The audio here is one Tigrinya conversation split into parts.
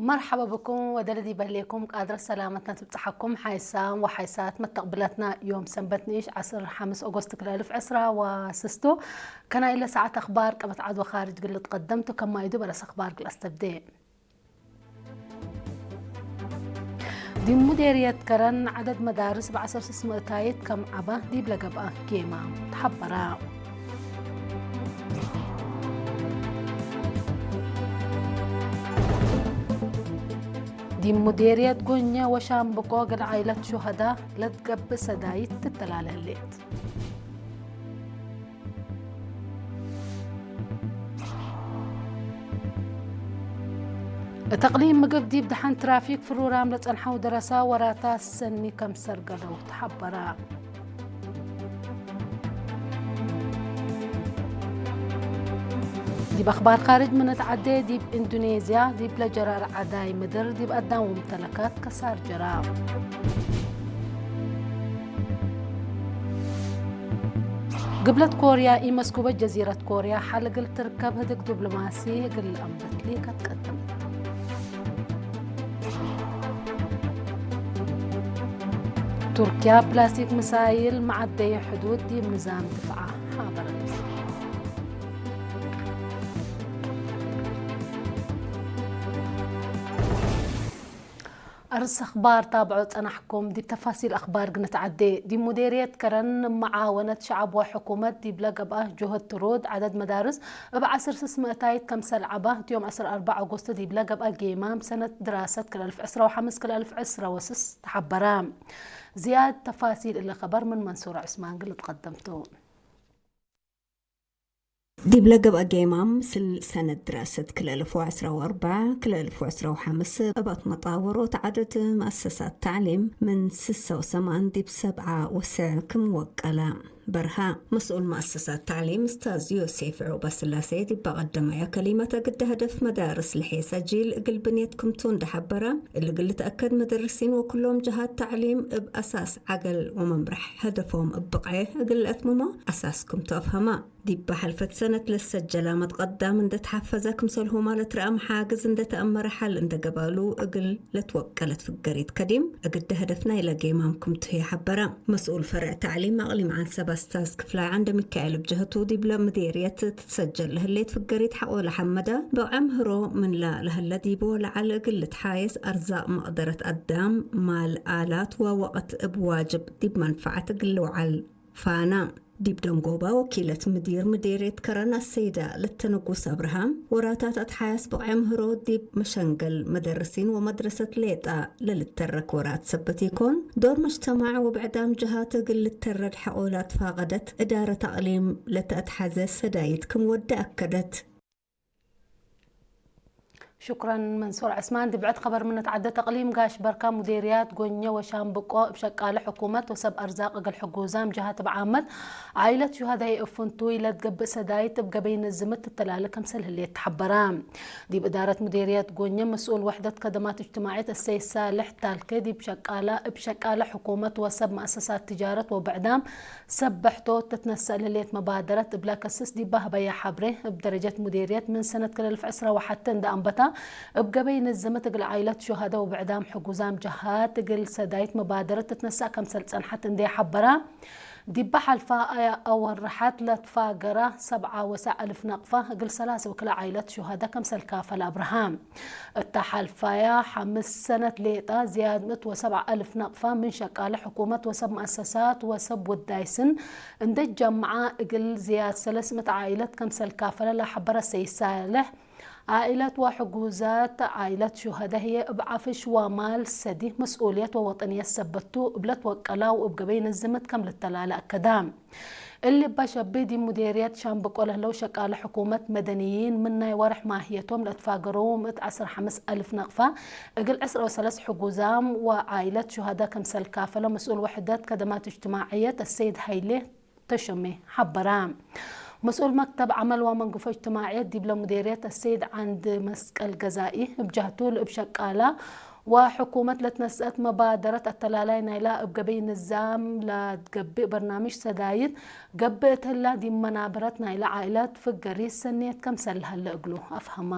مرحبا بكم ودلدي بليكم قادرة سلامتنا تبتحكم حيسام وحيسات متقبلتنا يوم سنبت نيش عصر حمس أغسطس كلا ألف عسرة وسستو. كان إلى ساعة أخبار قبت عدو خارج قلت قدمتو كما يدو برس أخبار قل أستبدي. ዲብ ሙዴርየት ከረን ዓደድ መዳርስ ብዓሰርተ ስስ ምእታይት ከም ዓባ ዲብ ለገብኣ ጌማ ተሓበራ። ዲብ ሙዴርየት ጎኘ ወሻምብቆ እግል ዓይለት ሹሀዳ ለትገብእ ሰዳይት ትተላለ ህሌት። እት እቅሊም ምግብ ዲብ ደሓን ትራፊክ ፍሩራም ለጸንሐው ደረሳ ወራታ ሰኒ ከም ሰርገለው ተሓበራ። ዲብ ኣኽባር ካርጅ ምን እት ዓዴ ዲብ ኢንዶኔዝያ ዲብ ለጀራር ዓዳይ ምድር ዲብ ኣዳም ወምተለካት ከሳር ጀራ። ግብለት ኮርያ ኢመስኩበት ጀዚረት ኮርያ ሓል እግል ትርከብ ህድግ ዲብሎማሲ እግል ለአንበት ሊከት ቀደመት። ቱርክያ ፕላስቲክ ምሳይል መዓደየ ሕዱድ ዲብ ንዛም ድፍዓ ሓበረት። ኣርእስ ኣኽባር ታብዖ ጸናሕኩም። ዲብ ተፋሲል ኣኽባር ግንትዓዴ። ዲብ ሙዴርየት ከረን መዓወነት ሸዓብ ወሕኩመት ዲብለ ገብኣ ጅሆት ትሩድ ዓደድ መዳርስ እብ ዓስር ስስ ምእታይት ከምሰል ዓባ፣ እቲ ዮም ዓስር ኣርባዕ ኣጎስት ዲብለ ገብኣ ጌማም ሰነት ድራሰት ክልኣልፍ ዕስራ ወሓምስ ክልኣልፍ ዕስራ ወስስ ተሓበራ። ዝያድ ተፋሲል እለ ኸበር ምን መንሱር ዑስማን ግል ትቐደምቱ። ዲብለ ገብኣ ጌማም ስል ሰነት ድራሰት ክልኣልፍ ወዕስራ ወኣርባዕ ክልኣልፍ ወዕስራ ወሓምስ እባት መጣወሮት ዓደድ መኣሰሳት ታዕሊም ምን ስሳ ወሰማን ዲብ ሰብዓ ወስዕ ክም ወቀላ በርሃ። መስኡል መኣሰሳት ታዕሊም እስታዝ ዮሴፍ ዑቅባስላሴ ዲባ ቀደማያ ከሊመተ ግደ ህደፍ መዳርስ ልሕየ ሰጂል እግል ብንየት ክምቱ እንደሓበራ፣ እሊ እግል ልትኣከድ መደርሲን ወኩሎም ጀሃት ታዕሊም እብ ኣሳስ ዓገል ወመምራሕ ህደፎም እብ ብቕዔ እግል ለአትምሞ ኣሳስ ክምቱ ኣፍሀማ። ዲብ ሓልፈት ሰነት ለሰጀላ መትቀዳም እንደ ተሓፈዘ ክምሰልሁማ ለትረአ መሓግዝ እንደ ተአመረ ሓል እንደ ገባሉ እግል ለትወቀለት ፍገሪት ከዲም እግደ ህደፍ ናይለ ጌማም ክምቱ ህየ ሓበረ። መስኡል ፈርዕ ታዕሊም ኣቅሊም ዓንሰባ ስታዝ ክፍላይ ዓንደ ሚካኤል እብ ጀህቱ ዲብለ ምዴርየት ትትሰጀል ለህሌት ፍገሪት ሓቆ ለሐመደ ብዕምህሮ ምንላ ለህለ ዲቦ ለዓል እግል ልትሓየስ ኣርዛቅ መቅደረት ኣዳም ማል ኣላት ወወቅት እብ ዋጅብ ዲብ መንፈዓት እግል ልውዓል ፋና። ዲብ ደንጎባ ወኪለት ምዲር ምዴርየት ከረን ኣሰይዳ ለተንጉስ ኣብርሃም፣ ወራታት ኣትሓያስ ብቕዒ ምህሮ ዲብ መሸንገል መደርሲን ወመድረሰት ሌጣ ለልተረክ ወራት ሰበት ኢኮን፣ ዶር መጅተማዕ ወብዕዳም ጀሃት እግል ልተረድ ሐቆ ላትፋቀደት እዳረት ኣቅሊም ለተአትሓዘ ሰዳይት ክም ወደ ኣከደት። ሽኩረን መንሱር ዐስማን። ድብዐት ኸበር ምነት ዓደ ተቅሊም ጋሽ በርካ ሙዴርያት ጎኘ ወሻምብቆ እብ ሸቃለ ሕኩመት ወሰብ አርዛቅ እግል ሕጉዛም ጀሃት እብ ዓመት ዓይለት ሹሃዳይ እፍንቱይ ለትገብእ ሰዳይት እብ ገበይ ንዝምት ትተላለ ከምሰል ህሌት ተሐበራ። ዲብ እዳረት ሙዴርያት ጎኘ መስኡል ወሕደት ከደማት እጅትማዕየት እሰይ ሳልሕ ታልከ ዲብ ሸቃላ እብ ሸቃለ ሕኩመት ወሰብ መአሰሳት ትጃረት ወብዕዳም ሰበሕቶ ትትነሰእ ለሌት መባደረት እብለ ከስስ ዲባ ህበያ ሐብሬ፣ እብ ደረጀት ሙዴርየት ምን ሰነት ክልልፍ ዕስራ ወሐተ እንደ አንበታ፣ እብ ገበይ ንዝምት እግል ዓይለት ሹሃደ ወብዕዳም ሕጉዛም ጀሃት እግል ሰዳይት መባደረት ትትነሰእ ከምሰል ጸንሐት እንደ ሐበራ፣ ዲባ ሐልፋ አወርሐት ለትፋገራ ሰብዓ ወሰዕ አልፍ ነቅፋ እግል ሰላሰ ወክልኤ ዓይለት ሹሃደ ከምሰል ካፈለ አብርሃም። እታ ሐልፋያ ሐምስ ሰነት ሌጣ ዝያድ ምእት ወሰብዓ አልፍ ነቅፋ ምን ሸቃለ ሕኩመት ወሰብ መአሰሳት ወሰብ ውዳይ ስን እንደ ጀምዓ እግል ዝያድ ሰለስ ምእት ዓኢለት ከምሰል ካፈለ ለሐበረ ሰይድ ሳልሕ፣ ዓኢለት ወሕጉዛት ዓኢለት ሹሀደ ህዬ እብ ዓፍሽ ወማል ሰዲ መስኡልየት ወወጠንየት ሰበቱ እብለት ወቀላ ወእብ ገበይ ንዝምት ከም ልተላለ አከዳ። እሊ እባ ሸቢ ዲብ ሙዴርየት ሻምብቆ ለህለው ሸቃለ ሕኩመት መደንይን ምን ናይ ወርሕ ማህየቶም ለትፋገረው ምእት ዐስር ሐምስ አልፍ ነቅፋ እግል ዕስራ ወሰለስ ሕጉዛም ወዓይለት ሹሃዳ ከምሰል ካፈለ መስኡል ወሕደት ከደማት እጅትማዕየት አሰይድ ሀይሌ ተሾሜ ሐበራ። መስኡል መክተብ ዐመል ወመንግፎ እጅትማዕየት ዲብለ ሙዴርየት አሰይድ ዓንድ መስቀል ገዛኢ እብ ጀህቱ ለእብ ሸቃላ ወሕኩመት ለትነስአት መባደረት አተላላይ ናይላ እብ ገበይ ንዛም ለትገብእ በርናምጅ ሰዳይት ገብእ እት ህላ ዲብ መናበረት ናይላ ዓኢለት ፍገሪት ሰንየት ከምሰል ለሀለ እግሉ አፍሀማ።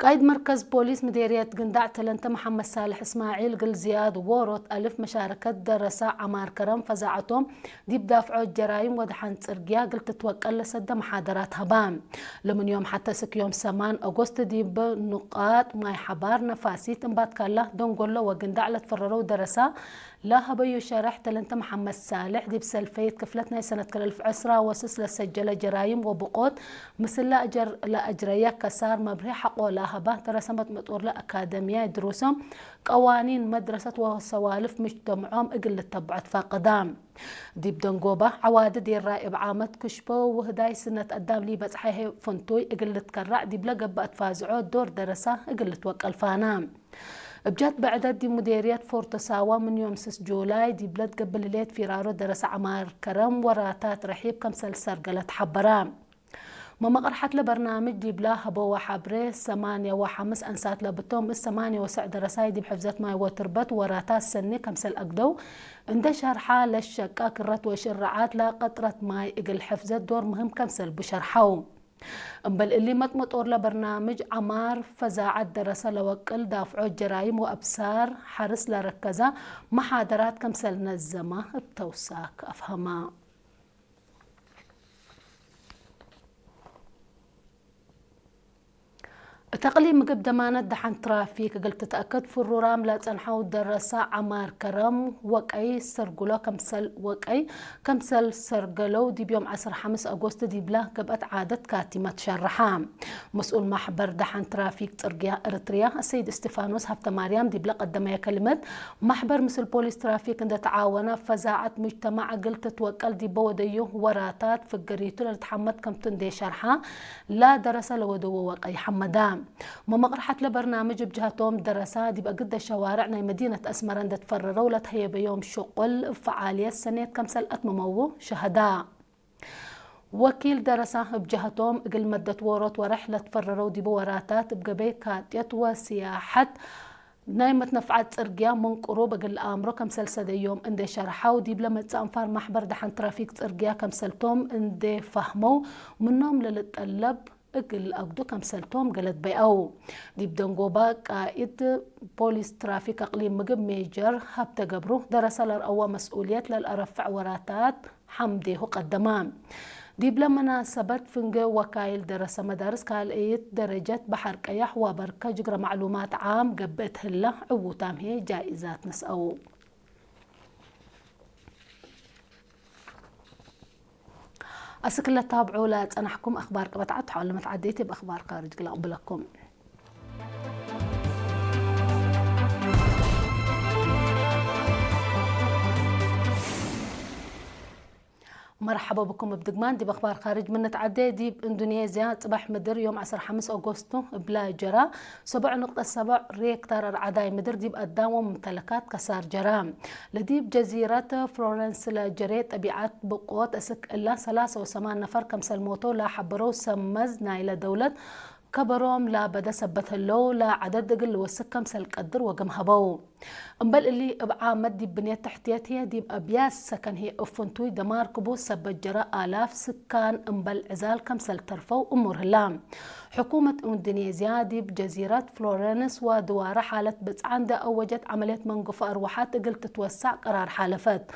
ቃይድ መርከዝ ፖሊስ ምዴርየት ግንዳዕ ተለንተ መሓመድ ሳልሕ እስማዒል ግል ዝያድ ዎሮት ኣልፍ መሻረከት ደረሳ ዓማር ከረም ፈዛዓቶም ዲብ ዳፍዖ ጀራይም ወድሓን ጽርግያ ግል ትትወቀል ለሰደ መሓደራት ሀባ። ለምንዮም ሓተ ስክዮም ሰማን ኦጎስት ዲብ ንቃጥ ማይ ሓባር ነፋሲት እምባትካላ ደንጎሎ ወግንዳዕ ለትፈረረው ደረሳ ለሀበዩ ሸረሕ ተለንተ መሓመድ ሳልሕ ዲብ ሰልፈይት ክፍለት ናይ ሰነት ከለልፍ ዕስራ ወስስ ለሰጀለ ጀራይም ወብቆት ምስላ እጀር ለአጅረየ ከሳር መብርሂ ሓቆ ለሀባ ደረሰ መጥመጦር ለአካደሚያ ድሩሶም ቀዋኒን መድረሰት ወሰዋልፍ ምጅተምዖም እግል ልተብዖት ፋቅዳ። ዲብ ደንጎባ ዓዋዲ ዴራ እብ ዓመት ክሽፖ ውህዳይ ስነት አዳም ሊበጽሐ ፍንቱይ እግል ልትከራዕ ዲብለ ገብአት ፋዝዖ ዶር ደረሳ እግል ልትወቀል ፋና። እብ ጀት ብዕደት ዲብ ሙዴርየት ፎርቶ ሳዋ ምን ዮም ስስ ጁላይ ዲብለ ትገብልሌት ፊራሮ ደረሰ ዐማር ከረም ወራታት ረሒብ ከምሰል ሰርገለ ተሓበራ። መመቅርሐት ለበርናምጅ ዲብላ ሀበዋ ሐብሬ ሰማንያ ወሐምስ አንሳት ለብቶም እስ ሰማንያ ወሰዕ ደረሳይ ዲብ ሕፍዘት ማይ ወትርበት ወራታት ሰኒ ከምሰል አግደው እንደ ሸርሓ ለሸቃ ክረት ወሽርዓት ለቀጥረት ማይ እግል ሕፍዘት ዶር ምህም ከምሰል ብሸርሐው። እምበል እሊ መጥመጦር ለበርናምጅ ዐማር ፈዛዐት ደረሰ ለወቅል ዳፍዖ ጀራይም ወአብሳር ሐርስ ለረከዛ መሓደራት ከምሰል ነዘማ እብ ተውሳክ አፍሀማ። እት አቅሊም ምግብ ደማነት ደሓን ትራፊክ እግል ትትአከድ ፍሩራም ለጸንሐው ደረሳ ዐማር ከረም ወቀይ ሰርጉሎ ከምሰል ወቀይ ከምሰል ሰርገለው ዲብ ዮም ዐስር ሐምስ አጎስት ዲብላ ገብአት ዓደት ካቲመት ሸርሓ። መስኡል ማሕበር ደሓን ትራፊክ ጽርግያ ኤርትርያ ሰይድ እስቲፋኖስ ሀብተማርያም ዲብለ ቀደመየ ከሊመት፣ ማሕበር ምስል ፖሊስ ትራፊክ እንደ ተዓወነ ፈዛዐት ሙጅተማዕ እግል ትትወቀል ዲበ ወደዩ ወራታት ፍገሪቱ ለልትሐመድ ከምቱ እንዴ ሸርሓ፣ ላ ደረሰ ለወደዎ ወቀይ ሐመዳ። መመቅርሐት ለበርናምጅ እብ ጀሀቶም ደረሳ ዲብ አግደ ሸዋርዕ ናይ መዲነት አስመረ እንደ ትፈረረው ለተሀየበዮም ሽቁል ፈዓልየት ሰኔት ከምሰል አትመመው ሸሀዳ። ወኪል ደረሳ እብ ጀሀቶም፣ እግል መደት ዎሮት ወርሕ ለትፈረረው ዲቡ ወራታት እብ ገበይ ካጥየት ወስያሐት ናይ መትነፍዓት ጽርግያ ምን ቅሩብ እግል ለአምሮ ከምሰል ሰደዮም እንዴ ሸርሐው፣ ዲብለ መጽእ አንፋር ማሕበር ደሓን ትራፊክ ጽርግያ ከምሰልቶም እንዴ ፈህመው፣ ምኖም ለልጠለብ እግል አግዱ ከምሰልቶም ገለት በይአው። ዲብ ደንጎባ ቃኢድ ፖሊስ ትራፊክ አቅሊም ምግብ ሜጀር ሀብተ ገብሩ፣ ደረሳ ለርአዋ መስኡልየት ለልአረፍዕ ወራታት ሐምዴሁ ቀደማ። ዲብለ መናሰበት ፍንጌ ወካይል ደረሰ መዳርስ ካልእይት ደረጀት በሐር ቀያሕ ወበርከ ጅግረ ማዕሉማት ዓም ገብእት ህለ ዕዉታም ህዬ ጃኢዛት ነስአው። አስክ ለታብዑ ለጸናሕኩም አኽባር ቅበት ዓድ ተሓለመት ዓደይቲ ብአኽባር ካርጅ ግለ ቅብለኩም። መርሐባ ብኩም እብ ድግማን ዲብ አኽባር ካርጅ ምንትዓዴ። ዲብ እንዱኔዝያ ጽባሕ ምድር ዮም ዐስር ሐምስ ኦጎስቱ እብላ ጀራ ሰቡዕ ንቅጠ ሰቡዕ ሬክታር አርዓዳይ ምድር ዲብ አዳም ወሙምተለካት ከሳር ጀራ። ለዲብ ጀዚረት ፍሎረንስ ለጀሬ ጠቢዓት ብቆት እስክ እላ ሰላሳ ወሰማን ነፈር ከምሰል ሞተው ለሐበረው ሰመዝ ናይለ ደውለት ከበሮም ላበደ ሰበት ህለው ለዐደድ እግል ልወስክ ከምሰል ቀድር ወግም ሀበው። እምበል እሊ እብ ዓመት ዲብ ብኔት ተሕትየት ህዬ ዲብ አብያት ሰከን ህዬ እብ ፍንቱይ ደማር ክቡት ሰበት ጀረ አላፍ ስካን እምበል ዕዛል ከምሰል ተርፈው እሙር ህላ። ሕኩመት ኢንዶኔዝያ ዲብ ጀዚረት ፍሎረንስ ወድዋረ ሓለት ብጽዓ እንደ አወጀት ዐመልየት መንግፎ አርወሓት እግል ትትወሳዕ ቅራር ሓለፈት።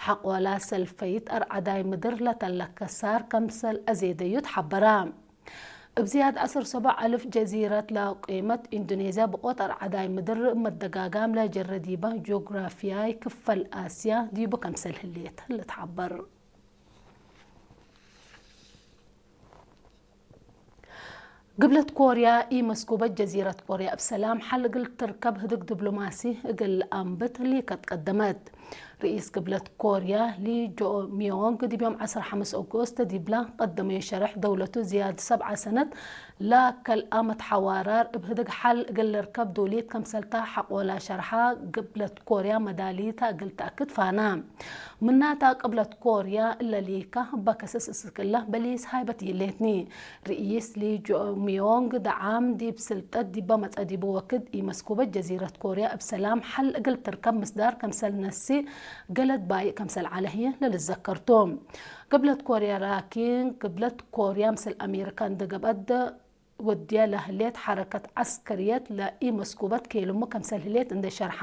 ሐቆላ ሰልፈይት አርዓዳይ ምድር ለተለ ከሳር ከምሰል አዜደዩ ተሓበራ። እብ ዝያድ ዐስር ሰቡዕ አልፍ ጀዚረት ለቂመት ኢንዶኔዝያ ብቆት አርዓዳይ ምድር መደጋጋም ለጀረ ዲበ ጂኦግራፊያይ ክፈል አስያ ዲቡ ከምሰል ህሌት ልትሓበር። ግብለት ኮርያ ኢመስኩበት ጀዚረት ኮርያ እብ ሰላም ሐል እግል ትርከብ ህድግ ዲብሎማሲ እግል አንብት ሊከት ቀደመት። ርኢስ ግብለት ኮርያ ሊ ጆሚዮንግ ዲብ ዮም ዐስር ሐምስ ኦጎስት ዲብላ ቀደመዮ ሸርሕ፣ ደውለቱ ዝያድ ሰብዓ ሰነት ለከልአ መትሐዋራር እብ ህድግ ሐል እግል ልርከብ ዶልየት ከምሰልታ ሐቆላ ሸርሓ፣ ግብለት ኮርያ መዳሊታ እግል ተአክድ ፋና። ምናታ ቅብለት ኮርያ እለ ሊካ እበ ከስስ እስክላ በሊስ ሃይበት ይሌትኒ። ርኢስ ሊ ጆሚዮንግ ደዓም ዲብ ስልጠት ዲበ መጸ ዲቡ ወክድ ኢመስኩበት ጀዚረት ኮርያ እብ ሰላም ሐል እግል ትርከብ ምስዳር ከምሰል ነሲ ገለድ ባይእ ከምሰል ዐለ ህዬ ለልዘከርቱ። ግብለት ኮርያ ላኪን ግብለት ኮርያ ምስል አሜሪካ እንደ ገብአት ወዲያ ለህሌት ሐረከት ዐስከርየት ለኢመስኩበት ኬልሙ ከምሰል ህሌት እንደ ሸርሓ፣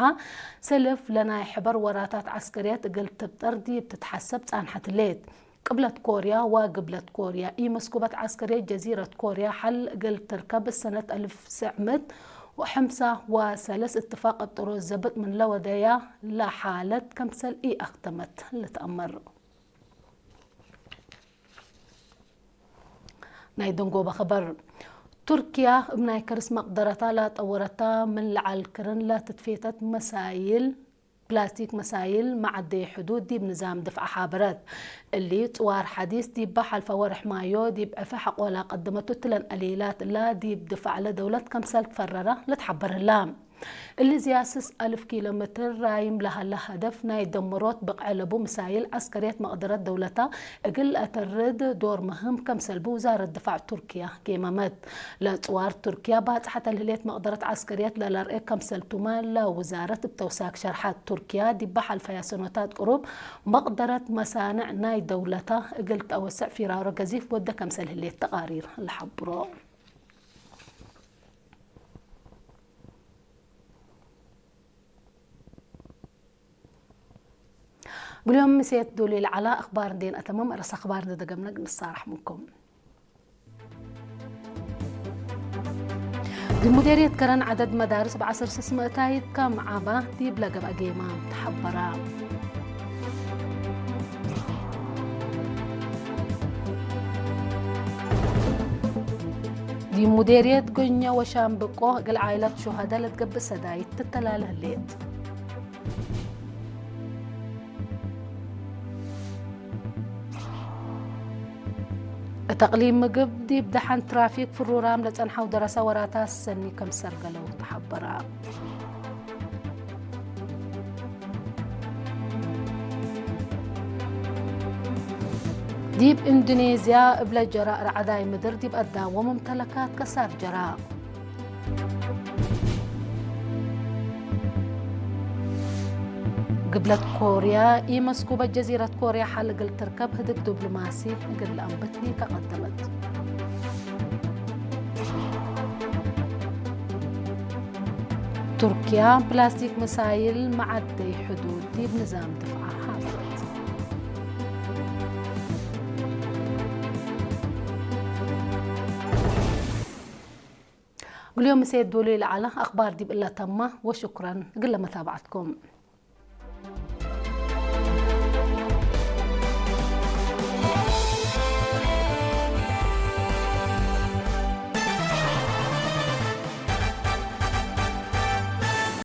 ሰልፍ ለናይ ሕበር ወራታት ዐስከርየት እግል ትብጠር ዲብ ትትሐሰብ ጻንሐት ህሌት። ቅብለት ኮርያ ወግብለት ኮርያ ኢመስኩበት ዐስከርየት ጀዚረት ኮርያ ሐል እግል ትርከብ ሰነት አልፍ ትስዕ ምእት ወሐምሳ ወሰለስ እትፋቅ እብ ጥሮዝ ዘብጥ ምን ለወደያ ለሓለት ከምሰል ኢአክተመት ልትአመር። ናይ ደንጎበ ኸበር። ቱርክያ እብ ናይ ከርስ መቅደረታ ለጠወረታ ምን ለዓል ክርን ለትትፌተት መሳይል ፕላስቲክ መሳይል መዓደይ ሕዱድ ዲብ ንዛም ድፍዓ ሓበረት። እሊ ጽዋር ሐዲስ ዲብ በሐልፈ ወርሕ ማዮ ዲብ ዕፈ ሐቆላ ቀደመቱ እትለን ዕሌላት እላ ዲብ ድፋዕ ለደውለት ከምሰል ትፈረራ ለትሐበር ህላ። እሊ ዝያድ ስስ አልፍ ኪሎ ሜትር ራይም ለሀለ ሀደፍ ናይ ደመሮት ብቅዕ ለቡ ምሳይል ዐስከርየት መቅደረት ደውለታ እግል ለአተርድ ዶር ምህም ከምሰል ብውዛረት ድፋዕ ቱርክያ ጌመመት። ለጽዋር ቱርክያ ባጽሐት ለህሌት መቅደረት ዐስከርየት ለለርኤ ከምሰልቱመ ለውዛረት እብ ተውሳክ ሸርሐት። ቱርክያ ዲብ በሐልፈያ ሰኖታት ቅሩብ መቅደረት መሳንዕ ናይ ደውለታ እግል ተአወስዕ ፊራሮ ገዚፍ ወደ ከምሰል ህሌት ተቃሪር ለሐብሮ። ግልዮም ምሴት ዱሊ ለዓላ ኣኽባር እንዴን ኣተመም ርዕሰ ኣኽባር ንደገምነግ ንሳራሕ ምንኩም። ዲብ ሙዴርየት ከረን ዓደድ መዳርስ ብዓሰርተ ስስ ምእታይት ከም ዓባ ዲብ ለገብአ ጌማ ተሓበራ። ዲብ ሙዴርየት ጎኛ ወሻምብቆ እግል ዓይላት ሹሃዳ ለትገብእ ሰዳይት ትተላለ ህሌት። እት አቅሊም ምግብ ዲብ ደሓን ትራፊክ ፍሩራም ለጸንሐው ደረሰ ወራታት ሰኒ ከም ሰርገለው ተሓበራ። ዲብ ኢንዶኔዝያ እብለ ጀራ ርዓዳይ ምድር ዲብ አዳዎ መምተለካት ከሳር ጀራ። ግብለት ኮርያ ኢመስኩበ ጀዚረት ኮርያ ሐል እግል ትርከብ ህድግ ዲብሎማሲ እግል ለአንብት ተቀደመት። ቱርክያ ፕላስቲክ መሳይል መዓደይ ሕዱድ ዲብ ንዛም ድፍዓ ሐብረት። ግልዮም ምሴ ዱሉይ ለዓለ አኽባር ዲብ እለ ተማ ወሹክረን እግለ መታብዐትኩም።